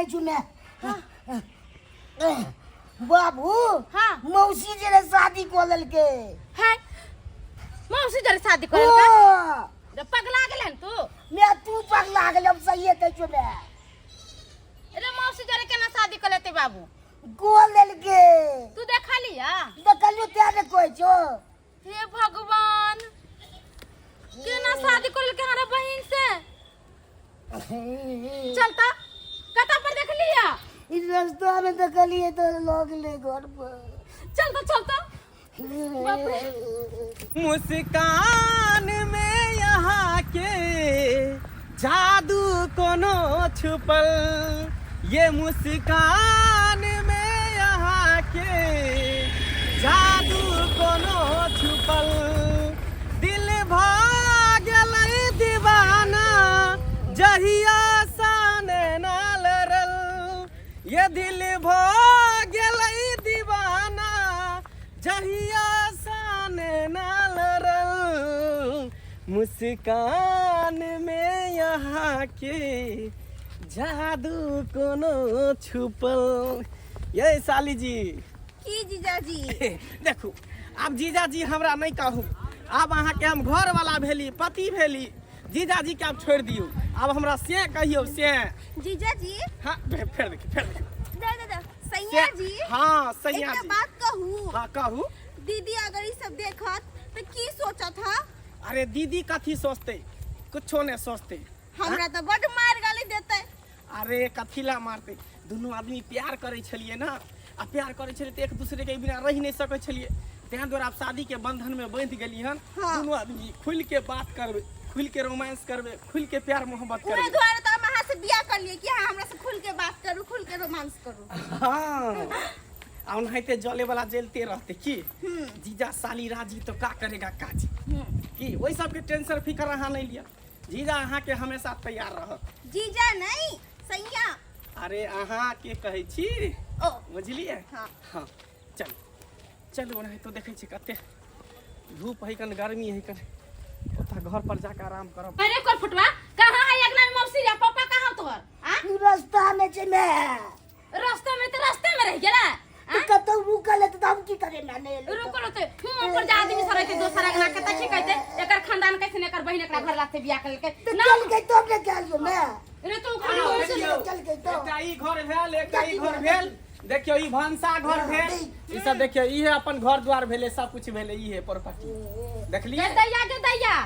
छु मैं। बाबू। हाँ। मौसी जरे शादी कऽ लेलकै। है, मौसी जरे शादी कर लेलकै? हाँ। रे पगला गेलन तू? मैं तू पगला गेल, हम सहिए कहै छौ मैं। रे मौसी जरे केना शादी कर लेते बाबू? कऽ लेलकै। तू देखलिया? देखलियौ तें ने कहै छौ। हे भगवान, केना शादी कर लेलकै हमरा बहिन से? चलता कता पर देख लिया? ई रास्ता में देखलिए तो लोग ले घर पर। चल तो, चल तो, बाप रे। मुस्कान में यहाँ के जादू कोनो छुपल, ये मुस्कान में यहाँ के जादू कोनो छुपल, दिल भऽ गेलै दीवाना जहिया साने ना लड़ल, ये दिल भऽ गेलै दीवाना जहिया साने ना लड़ल, मुस्कान में यहाँ के जादू कोनो छुपल। ये साली जी। की जीजाजी? देखू, आब जीजाजी हमरा नहि कहू। आब अहाँके हम घर वाला भेली, पति भेली। जीजाजी के आब छोड़ि दियौ, आब हमरा से कहियौ से। जीजाजी। हाँ, फेर देखी, फेर देखी। दे दे दे सैया जी। हाँ, सैया एकटा जी। बात कहू? हाँ, कहू। दीदी अगर ई सब देखत तो की सोचत? हा। अरे दीदी कथी सोचते? कुछो नहीं सोचते। हमरा तो बड मार गाली देते। अरे कथी ला मारते? दुनू आदमी प्यार करै छलियै ना, आ प्यार करै छलियै तऽ एक दूसरे के बिना रहि नहि सकै छलियै, तें दुआरे आब शादी के बंधन में बंधि गेली हन। दुनू आदमी खुलि के बात करबै, खुलि के रोमांस करबै, खुलि के प्यार मोहब्बत उहे करबै। दुआरे तो हम अहाँ से बियाह कर लिए कि अहाँ हमरा से खुल के बात करू, खुल के रोमांस करू। हाँ, आ ओनाहिते जले वाला जलते रहते की जीजा साली राजी तो का करेगा काजी की। ओहि सबके टेंशन फिकर अहाँ नहि लिअ, जीजा अहाँके हमेशा तैयार रहत। जीजा नहीं, सैया। अरे अहाँ के कहै छी। ओ। बुझलियै? हाँ। हाँ, चलू चलू। ओनाहितो देखै छी कते धूप है कन, गर्मी है कन, ओतऽ घर पर जाके आराम करब। अरे कोन फुटवा, कहाँ है अगला में मौसी रे? पापा कहाँ तोहर? आ तू रास्ता में छै मैं। रास्ते में? तो रास्ते में रह गेला? तू कतौ रुकल है तो हम की करे? मैं नहीं एलै। रुकल होते हुं पर जा आदमी सर रहते दोसर अगना के तखी कहते एकर खानदान कैसे ने एकर बहिन एकरा घर लाथे बियाह कर लेलकै। तो ना चल गई तो हमने क्या लियो मैं? रे तू घर में देखियौ, चल गई तो। एकटा ई घर भेल, एकटा ई घर भेल, देखियौ ई भनसा घर भेल, ई सब देखियौ, ई अपन घर द्वार भेलै, सब कुछ भेलै, ई है प्रॉपर्टी, देखलियै? गे दैया, गे दैया,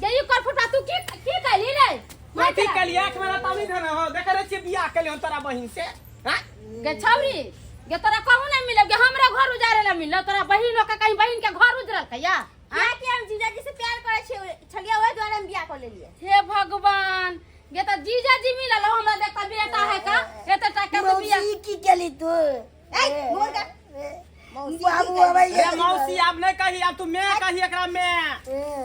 गे ई कर फुटवा, तू की की कहली रे? कथी कहलियै? एक बेरा तभी धन हो देख रे छियै बियाह केलियै हम तोरा बहिन से। हाँ? गे छौरी गे, तोरा कहूं नहीं मिले गे, हमरा घर उजारे ला मिलल तोरा बहिन के, कहीं बहिन के घर उजरल कहिया? किया कि हम जीजाजी से प्यार करे छियै छलियै, ओहि दुआरे हम बियाह कर लेलियै। हे भगवान, गे त जीजा जी मिलल हो हमरा, देखता बेटा है का एते टाका से बियाह। मौसी की केली तू? ए मुर्गा मौसी की बाबू केली? अबै। रे मौसी आब नहीं कही, आब तू मैं कही एकरा, मैं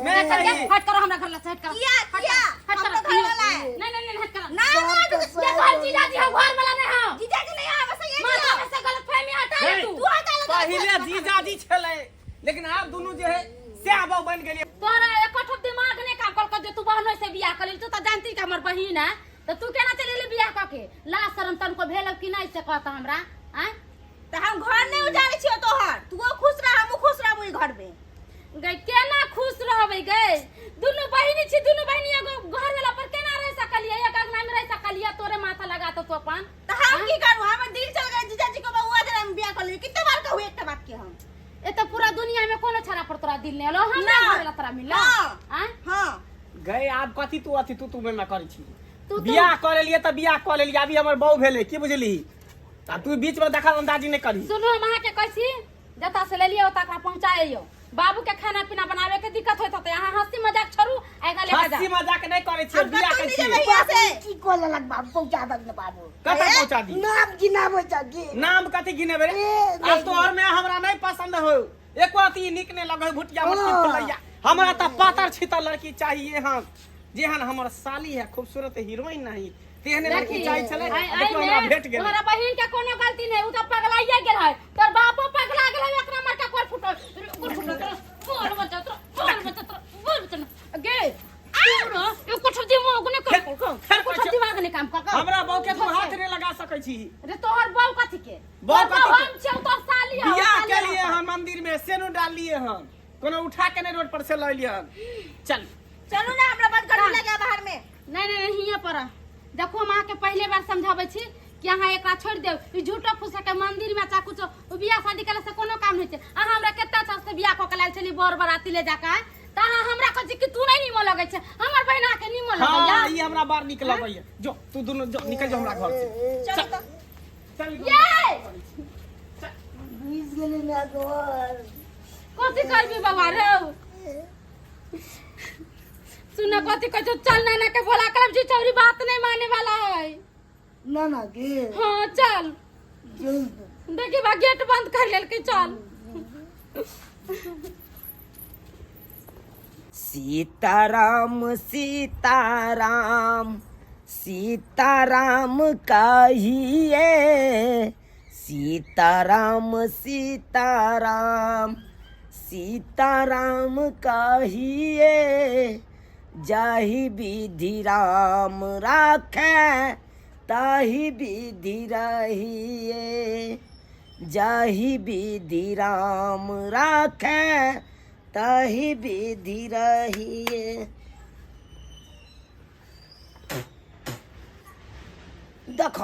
मैं कही। हट करो हमरा घर ला से, हट करो। किया? हट किया? करो, हट हम करो। तो घर वाला है। नहीं नहीं नहीं, हट करो। ना ना। ये तोहर जीजा जी हम, घर वाला नहीं हम। जीजाजी नहीं है, बस ये माथा में से गलतफहमी हटा ले तू। तू हटा ले। पहिले जीजाजी छलै, लेकिन आब दुनू जे है से आब बन गेलियै। तोरा एको ठो दिमाग नहीं काम कर जे तू बहनों से बियाह कर तू तो जानती कि हमर बहिन है तो तू केना चली गेली बियाह कऽ के? लाज शरम तनको भेल कि नहीं से कहता हमरा आँय? तो हम घर नहीं उजाड़े छियो तोहर, तू खुश रह, हमहू खुश रहबो ई घर में। गई केना खुश रहबै गई? दुनू बहिनी छी, दुनू बहिनी एगो घर वाला पर केना रह सकलियै, एक अंगना में रह सकलियै? तोरे माथा लगा तो तू अपन। तो हम की करू? हमर दिल चल गेल जीजाजी को बउआ जरा हम बियाह कर लेलियै। कितने बार कहू एकटा बात के हम? ए तो पूरा दुनिया में कोनो छड़ा पर तोरा दिल नहीं हलो, हमरा ना। घर वाला तोरा मिलल? हाँ। आँय? हाँ। गए आब कथी तू अथी तू तू में करै छी? तू बियाह कऽ लेलियै तऽ बियाह कऽ लेलियै, अभी हमर बहू भेलै की, बुझली? आ तू बीच में दखल अंदाजी नहीं करी। सुनू, हम अहाँके कहै छी जतऽ से लेलियै ओतऽ एकरा पहुँचाइयो। बाबू के खाना पीना बनावे के दिक्कत होइत होतै। अहाँ हंसी मजाक छोड़ू आ एकरा लेके हंसी जाउ। मजाक नहीं करै छियै, हम बियाह कतौ करै नहि छियै। जेबै यहाँ से। की कऽ लेलक बाबू? पहुँचा दक ने बाबू। कतऽ पहुँचा दी? नाम गिनाबै छ की? नाम कथी गिनेबै रे? ए, आब तोहर में हमरा नहीं पसंद हो, एको अथी नीक नहीं लगै, भुटिया मुटकी हाँ। फुलैया। हमरा तऽ पातर छितर लड़की चाहिए हन, जेहन हमर साली है, खूबसूरत हीरोइन नहीं तेहने लड़की देखी, चाही छलै। आइ- देखियौ आइ हमरा मे भेट गेलै। तोहरा बहिन के कोनो गलती नहीं, उ त पगलाइए गेल है, तोर बापो पगला गेल है। एकरा मार के कोर फुटल, कोर फुटल तोरा, बोल बच्चा तोरा, बोल बच्चा तोरा, बोल बच्चा ना। गे तोरा एको ठो दिमाग नहीं काम फेर कर, फेर एको ठो कहै छै, दिमाग नहीं काम कर। हमरा बहू के तू हाथ नहीं लगा सक। सकै छी। रे तोहर बहू कथी के? बहू तोहर कथी के? हम छियौ, तोहर साली हौ, बियाह साली के लिए हौ। हम मंदिर में सेनो डाललिए हन, कोनो उठा के नहीं रोड पर से लऽ लियै हन। चल चलू ना, हमरा बड़ गर्मी लगे बाहर में। नहीं नहीं नहीं, हियाँ पर देखो, हम अहाँके पहले बार समझाबै छी कि अहाँ एकरा छोड़ि देब। ई झूठो फूसा के मंदिर में चाहे कुछो उ बियाह शादी केला से कोनो काम नहीं छै। अहाँ हमरा कते अच्छा से बियाह कऽ के लायल छली बर बराती ले जाके, तऽ अहाँ हमरा कहै छी कि तू नहीं नीमन लगै छै, हमर बहिन अहाँके नीमन लगैया। हाँ, ई हमरा बड़ नीक लगैया। जो तू दुनू जो निकल जो हमरा घर से। चलू तऽ। चल। ये घुसि गेलै ना घर। कथी करबी बाबा रे? सुन, कथी कहै छौ? चल नाना के बोला करब जी, छौरी बात नहीं माने वाला है। ना ना के? हाँ चल। चल। देखी बा, गेट बंद कर लेलकै, चल। सीताराम सीताराम सीताराम कहिए, सीताराम सीताराम सीताराम कहिए, जाहि विधि राम राखे ताहि विधि रहिए, जाहि विधि राम राखे ताहि विधि रहिए। देख,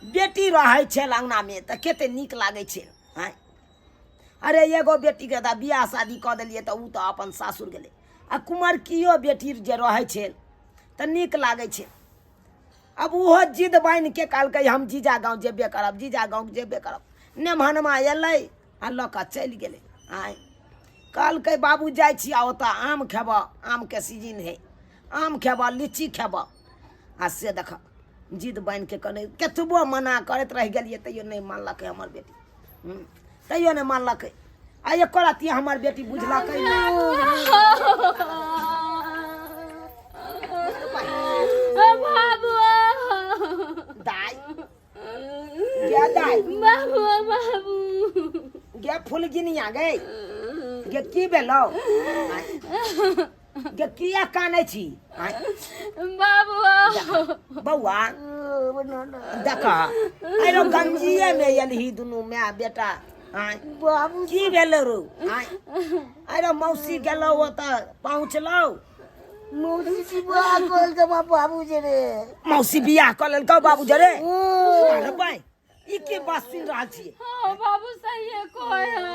बेटी रहै छै अङ्गनामे तऽ कते नीक लागै छै। आँय, अरे एगो बेटीके तऽ बियाह शादी कऽ देलियै तऽ ओ तऽ अपन सासुर गेलै, आ कुमरकियो बेटी जे रहै छै तऽ नीक लागै छै। आब ओहो जिद बान्हिके कहलकै हम जीजा गाँव जेबे करब, जीजा गाँव जेबे करब। नेमहनमा अयलै आ लऽ कऽ चलि गेलै। आँय, कहलकै बाबू जाइ छी आ ओतऽ आम खेबऽ, आमके सीजन हइ, आम खेबऽ, लीची खेबऽ। आ से देख, जिद बान्हिके कने कतबो मना करैत रहि गेलियै तैयो नहि मानलकै हमर बेटी। तैयो नहि मानलकै आ एको रत्ती हमर बेटी बुझलकै नहि। बाबू। दाइ गे, दाइ। बाबू, बाबू। गे फुलगिनिया, गे गे, की भेलौ गे? किया कानै छी? आँय? बाबू। बौआ देख, अरे गंजिए में एलही दुनू माय बेटा। आँय? बाबू। की भेलौ रौ? आँय, अरे मौसी गेलौ ओतऽ पहुँचलौ? मौसी जी बियाह कऽ लेलकै बाबू जे रे। मौसी बियाह कऽ लेलकौ बाबू जरे? ओ। अरे बाइ, ई की बात सुनि रहल छियै? हाँ बाबू, सही है कोई है।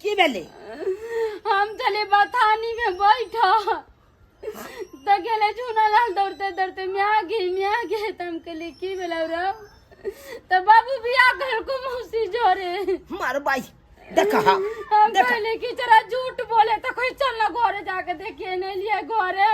की भेलै? हम चले बथानी में बैठा तो गेले झूना लाल दौड़ते दौड़ते, म्या गे म्या गे। तो हम कहलिए की भेलौ रे? तो बाबू बियाह कर को मौसी जोरे। मार बाई, देख हा। हम देख। कहले कि जरा झूठ बोले तो कोई चल ना घरे जाके देखिए। नहीं लिए घरे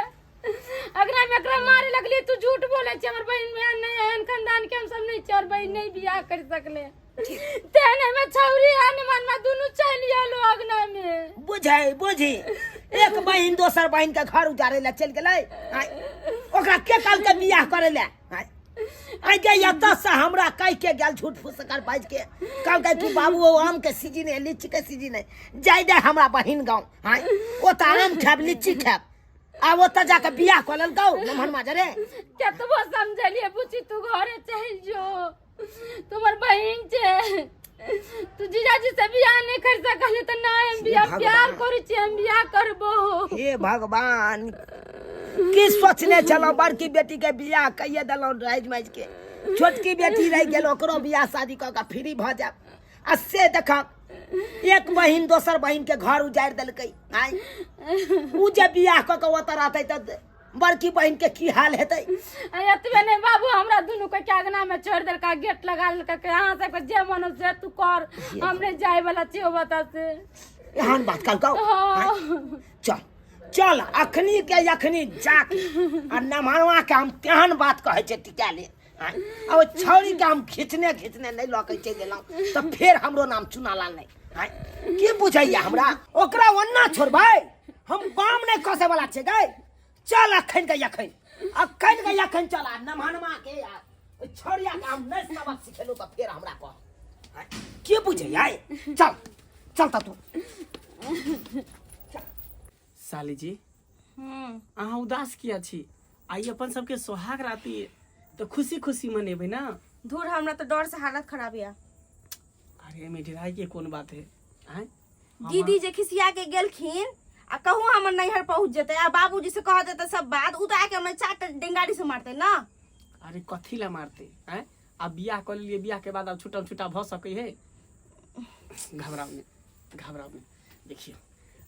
अगरा में एकरा मारे लगली, तू झूठ बोले छे, हमर बहिन में नहीं एहन खानदान के हम सब नहीं छी और बहिन नहीं बियाह कर सकले। तेहन में छौरी आने मन में दुनू चलि आलो अगना में। बुझै बुझी, एक बहिन दोसर बहिन के घर उजाड़े ला चलि गेलै। आँय, ओकरा के कहलकै बियाह करे ला? आँय आइ गे, एतऽ से हमरा कहि के गेल झूठ फूसकर बाजि के, कहलकै कि बाबू ओ आम के सीजन है, लीची के सीजन है, जाय दे हमरा बहिन गाँव। आँय, ओतऽ आम खायब, लीची खायब, आ ओतऽ जाके बियाह कऽ लेलकौ नमहर माजरे। केतबो समझलिए, बुची तू घरे चलि जो, तुम्हार बहिन छे, तू जीजाजी से बियाह नहीं कर सकल तो ना हम बियाह भगवान। प्यार करै छी, हम बियाह करबो। हे भगवान, की सोचने छलहुँ? बड़की बेटी के बियाह कहिए देलहुँ राजि माजि के, छोटकी बेटी रहि गेल, ओकरो बियाह शादी कऽ कऽ फ्री भऽ जायब, आ से देखक एक बहिन दोसर बहिन के घर उजाड़ि देलकै। आँय, उ जे बियाह कऽ कऽ ओतऽ रहतै तऽ बड़की बहिन के की हाल हेतै? आ एतबे नहीं बाबू, हमरा दुनू के अंगना में छोड़ देलका, गेट लगा देलका कि अहाँ सबके जे मन हो से तू कर, हम नहीं जाए वाला छियो बता से। एहन बात कहलकौ? हाँ। चल चल, अखनी के अखनी जाके आ नमहरवा के हम तेहन बात कहै छै टिका ले। आँय, आ ओहि छौड़ी के हम खींचने खींचने नहि लऽ के चलि गेलहुँ तऽ फेर हमरो नाम चुनालाल नहि। आँय, की बुझैया हमरा? ओकरा ओन्ना छोड़बै हम बाम नहि खसै वाला छै गै। चल अखन के अखन, अखन के अखन चल, आ नमहनमा के आ ओहि छौड़िया के हम नहि सबक सिखेलहुँ तऽ फेर हमरा कह। आँय, की बुझैया? चल चल तऽ तू। साली जी, अहाँ उदास किया छी? आइ अपन सबके सोहाग राति तऽ खुशी खुशी मनेबै ने। धूर, हमरा तऽ डर से हालत खराब या। अरे एहिमे डराइ के कोन बात है? आँय, दीदी जे खिसिया के गेलखिन आ कहूँ हमर नैहर पहुँच जेतै आ बाबूजी से कह देतै सब बात, उ तऽ आके हमर चाट डेंगारी से मारतै ना। अरे कथी ला मारते? आँय, आब बियाह कऽ लेलियै, बियाह के बाद आब छुटम छुटा भऽ सकै है। घबराउ नहि, घबराउ नहि। देखियौ,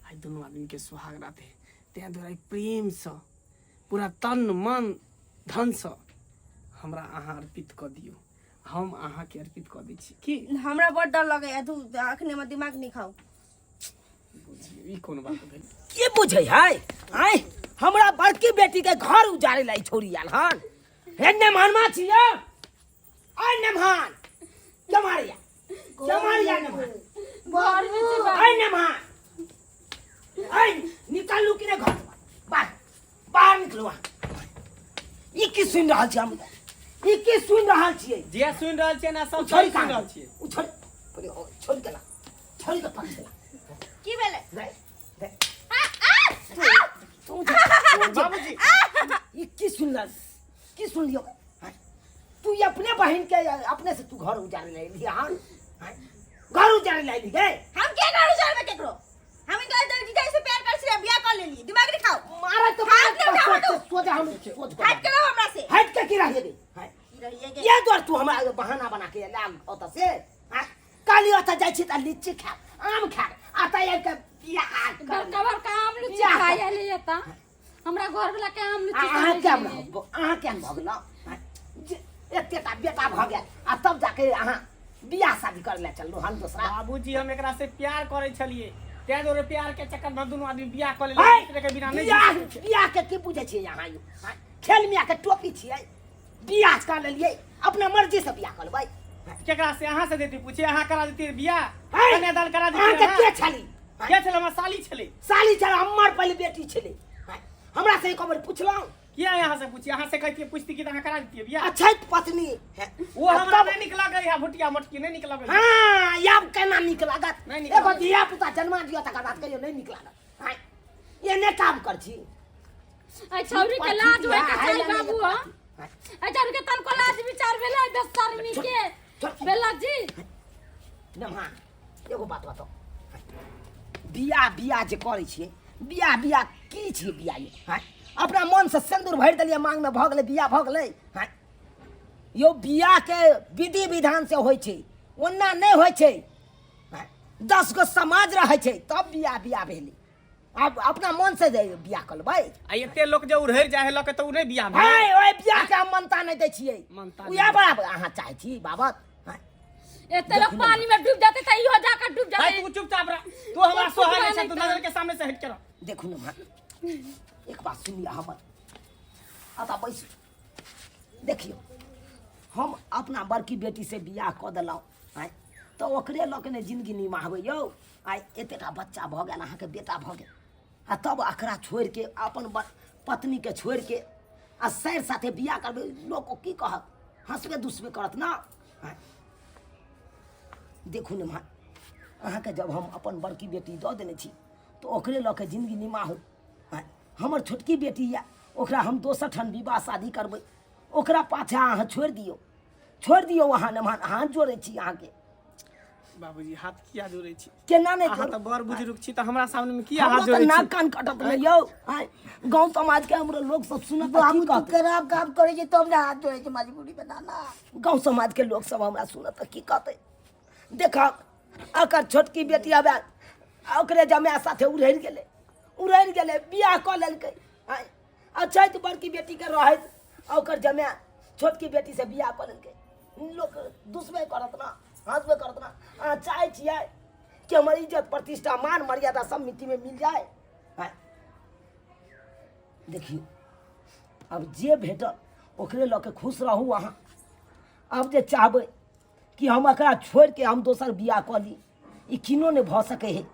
आइ दुनू आदमी के सुहाग रात है, ताहि दुआरे प्रेमसँ पूरा तन मन धनसँ हमरा अहाँ अर्पित कऽ दियौ, हम अहाँके अर्पित कऽ दै छी। की हमरा बड़ डर लगैया, तू अखने हमर दिमाग नहीं खाउ। बुझियौ, ई कोन बात भेल? के बुझै है? आँय, हमरा बड़की बेटी के घर उजाड़े ला ई छोरी आयल हन। हे नेमहनमा छियै, आय नेमहान, के मारिया, के मारिया नेमहान? घर में से बाहर। आय नेमहान, आय निकालू कि नहि घर से? बाहर, बाहर निकलू अहाँ। ई की सुनि रहल छी हम? ई की सुनि रहल छियै? जे सुनि रहल छियै ने, सब ओ छोड़ि सही सुनि कहाँ रहल छियै। ओ छोड़ि, पहिले ओ छोड़ि के ला, छोड़ि के पकड़ के ला। की भेलै? रे रे, तू जे, तू जे, बाबूजी, ई की सुनलस? की सुनलियो? हाँ? तू ई अपने बहिन के अपने से तू घर उजाड़े ले एली हन? हाँ? घर उजाड़े ले एली गे? हम के घर उजाड़बे केकरो? हम इनका जीजा से प्यार कर छियै, बियाह कर लेलियै, दिमाग नहीं खाओ। मारे तो हाथ नहीं उठाओ तू। सोजा हम सोच हट के रहो हमरा से। हट के की रहिए गे? हाँ? की रहिए गे? ये द्वार तू हमरा बहाना बना के ला ओतऽ से। हाँ? काली ओतऽ जाइ छी तऽ लीची खायब, आम खायब, आ तऽ आबि के बियाह करब। बड़का बड़का आम लीची बियाह खाइ करब। आले एता, हमरा घर वाला के आम लीची अहाँ खाइ के छलै। अहाँ केहन भऽ गेलहुँ? एतेटा बेटा भऽ गेल आ तब जाके अहाँ बियाह शादी करे लए चललहुँ हन दोसरा। बाबूजी, हम एकरा से प्यार करै छलियै, ताहि दुआरे प्यार के चक्कर में दुनू आदमी बियाह कऽ है, लेलियै, दूसरे के बिना नहि जी बियाह सकै छियै। बियाह के की बुझै छियै अहाँ यौ? हाँ, खेल मियाँ के टोपी छियै? बियाह कऽ लेलियै, अपना मर्जी से बियाह कऽ लेबै। केकरा से? अहाँ से देती पूछे, अहाँ करा देती बियाह, है, कन्यादान करा देती। अहाँके अहाँ। के छली? के छलै? हमर साली छलै। साली छलै? हमर पहिले बेटी छलै। हाँ, हमरा से एक बेर पुछलहुँ? किया यहाँ से पूछी? अहाँ से कहतियै, पूछती कि तऽ अहाँ करा देतियै बियाह। अछैत पत्नी है। वो हमरा नहि नीक लगै है, भुटिया मोटकी नहि नीक लगै है। हाँ, आब केना नीक लागत? नहि नीक एगो लागत। धिया पुता जन्मा दियौ तकर बाद कहियो नहि नीक लागत। हाँ, एने काम कर छी। ऐ छौरी के लाज होय के चाही बाबू। हो, ऐ छौरी के तनको लाज विचार भेलै बेशर्मी के? बेला जी। नमा, एगो बात बताओ, बियाह बियाह जे करै छियै, बियाह बियाह की छियै बियाह ये? हाँ, अपना मन से सिंदूर भरि देलियै मांग में, भऽ गेलै बियाह, भऽ गेलै। हाँ यौ, बियाह के विधि विधान से होइ छै, ओना नहि होइ छै। हाँ, 10 गो समाज रहै छै तब बियाह बियाह भेलै। आब अपना मन से जे बियाह कऽ लेबै। आ एते लोक जे उड़हरि जाइ है लऽ के, तऽ ओ नहि बियाह भेलै? है, ओहि बियाह के हम मानता नहि दै छियै। मानता नहि। उएह बड़ा अहाँ चाहै छी बाबत? हाँ, एते लोग पानी में डूब जाते त इहो जाकर डूब भाई, जाते। तू चुपचाप रह, तू हमरा तू सोहाय नहि छै, नहीं तू तऽ। नजर के सामने से हट के रह। देखू ने माँ, एक बात सुन लिअ हमर, अतः बैसू। देखियौ, हम अपना बड़की बेटी से बियाह कऽ देलहुँ, आँय, तऽ ओकरे लऽ के ने जिंदगी निमाहबै यौ। आइ एतेटा बच्चा भऽ गेल, अहाँके बेटा भऽ गेल, आ तब एकरा छोड़ि के, अपन पत्नीके छोड़ि के आ सैर साथे बियाह करबै, लोक की कहत? हँसबे दुसबे करत ना। आँय, देखू ने माँ, अहाँके जब हम अपन बड़की बेटी दऽ देने छी तऽ ओकरे लऽ के जिंदगी निमाहू। आँय, हमर छोटकी बेटी यऽ, ओकरा हम दोसर ठाम विवाह शादी करबै, ओकरा पाछाँ अहाँ छोड़ि दियौ, छोड़ि दियौ अहाँ नमहर, हाथ जोड़ै छी अहाँके। बाबूजी, हाथ किया जोड़ै छी? केना नहि अहाँ जोड़ू? तऽ बड़ बुजुर्ग छी, तऽ हमरा सामने में किया हमरो हाथ तऽ जोड़ै नाक छी? कान कटत नहि यौ। आँय, गाँव समाज के हमरो लोक सब सुनत तऽ की बाबू, तू कहतै? खराब काम करे छै तब ने हाथ जोड़े छै, मजबूरी में नाना। गाँव समाज के लोक सब हमरा सुनत तऽ की कहतै? देखब, अकर छोटकी बेटी आबे ओकरे जमाय साथे उड़हरि गेलै, उड़हरि गेलै, बियाह कऽ लेलकै। आँय, अछैत बड़की बेटीके रहैत आ ओकर जमाय छोटकी बेटीसँ बियाह कऽ लेलकै, लोक दुसबे करत ना, हँसबे करत ना। अहाँ चाहै छियै कि हमर इज्जत प्रतिष्ठा मान मर्यादा सब मिट्टीमे मिल जाए? आँय, देखियौ, आब जे भेटल ओकरे लऽ के खुश रहू अहाँ। आब जे चाहबै कि हम एकरा छोड़िके हम दोसर बियाह कऽ ली, ई किनो नहि भऽ सकै हइ।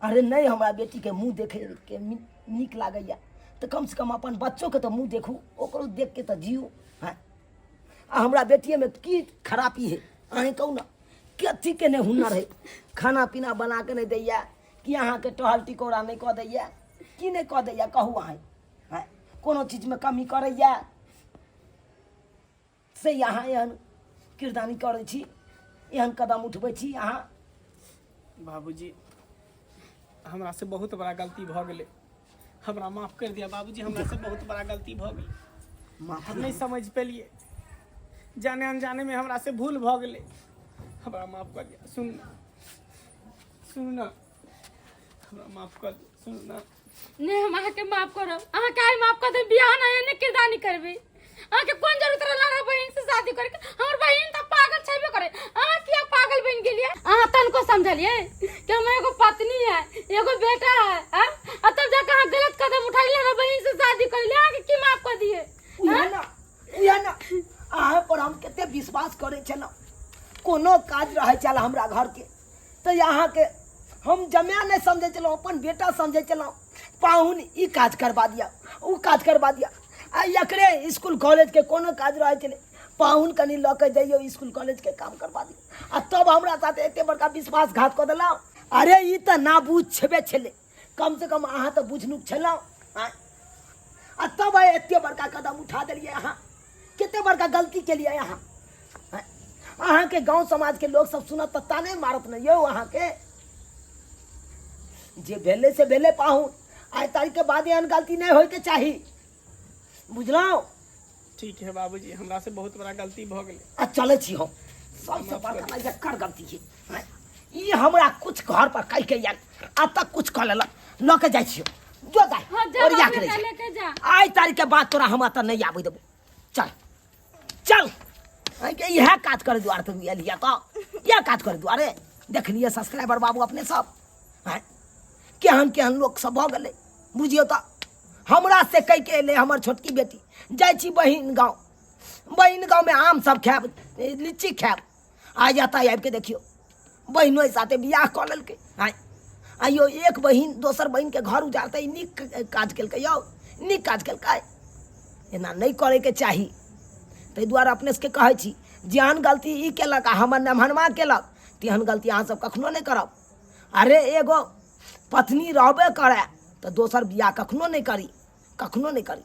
अरे नहि, हमरा बेटीके मुँह देखैके नीक लागैए तऽ कमसँ कम अपन बच्चोके तऽ मुँह देखू, ओकरो देखके तऽ जियू। हँ, आ हमरा बेटिएमे की खरापी हइ, अहीँ कहू ने? कथीके नहि हुनर हइ? खाना पीना बना कऽ नहि दैए कि अहाँके टहल टिकोरा नहि कऽ दैए की नहि कऽ दैए, कहू अहीँ? हँ, कोनो चीजमे कमी करैए? से अहाँ एहन किरदानी करै छी, एहन कदम उठबै छी अहाँ? बाबूजी, हमरा से बहुत बड़ा गलती भऽ गेलै, हमरा माफ कर दिया बाबूजी, हमरा से बहुत बड़ा गलती भऽ गेलै। माफ हम नहीं समझ पेलिए, जाने अनजाने में हमरा से भूल भऽ गेलै, हमरा माफ कर दिया। सुन सुन ना, हमरा माफ कर दिया, सुन ना। नहि, हम अहाँके माफ करब, अहाँके आइ माफ कर देब। बियाह नहि एहने किरदानी करबै? अहाँके कोन जरूरत रहल हमरा बहिन से शादी करके? हमर बहिन तऽ पागल छेबे करे, अहाँ किया पागल बनि गेलियै? अहाँ तनको समझलियै कि हमर एगो पत्नी है, एगो बेटा है, आँ? आ तब जाके अहाँ गलत कदम उठा हमरा बहिन से शादी करलियै, अहाँके की माफ कर दिए? उएह ने, उएह ने, अहाँ पर हम कते विश्वास करै छलहुँ। कोनो काज रहै छल हमरा घरके तऽ अहाँके हम जमाए नहि समझै छलहुँ, अपन बेटा समझै छलहुँ। पाहुन, ई काज करबा दिअ, ओ काज करबा दिअ। आ एकरे इसकुल कॉलेजके कोनो काज रहै छलै, पाहुन कनि लऽ कऽ जइयौ, इसकुल कॉलेजके काम करबा दियौ। आ तब हमरा साथे एते बड़का विश्वासघात कऽ देलहुँ। अरे, ई तऽ नाबूझ छेबे छलै, कमसँ कम अहाँ तऽ बुझनुक छलहुँ। आँय, आ तब आइ एते बड़का कदम उठा देलियै अहाँ, कते बड़का गलती केलियै अहाँ। आँय, अहाँके गाँव समाजके लोक सब सुनत तऽ ताने मारत ने यौ अहाँके। जे भेलै से भेलै पाहुन, आइ तारीखके बाद एहन गलती नहि होइके चाही, बुझलहुँ? ठीक है बाबूजी, हमरा से बहुत बड़ा गलती भऽ गेलै। आ चलै छी हम। सबसे बड़का बात एकर गलती छै। आँय, ई हमरा कुछ घर पर कहि के आयल आ तक कुछ कऽ लेलक। लऽ के जाइ छियौ, जो दाइ। हाँ, जा। ओरिया बाबू, के एकरा ले जा। लेके जा। आइ तारीख के बाद तोरा हम एतऽ नहि आबै देबो। चल चल। आँय, इएह काज करे दुआरे तू एलियै तऽ? इएह काज करे दुआरे? देखलियै सब्सक्राइबर बाबू अपने सब, आँय, केहन केहन लोक सब भऽ गेलै। बुझियौ तऽ हमरा से कहि के एलै हमर छोटकी बेटी, जाइ छी बहिन गाँव, बहिन गाँवमे आम सब खायब, लीची खायब। आ एतऽ आबिके देखियौ, बहिनो साथे बियाह कऽ लेलकै। आँय आइयो, एक बहिन दोसर बहिनके घर उजाड़तै? ई नीक काज केलकै यौ? नीक काज केलकै? एना नहि करैके चाही। ताहि दुआरे अपने सबके कहै छी, जेहन गलती ई केलक आ हमर नमहनमा केलक, तेहन गलती अहाँसब कखनो नहि करब। अरे, एगो पत्नी रहबे करए तऽ दोसर बियाह कखनो नहि करी, कखनो नहि करी।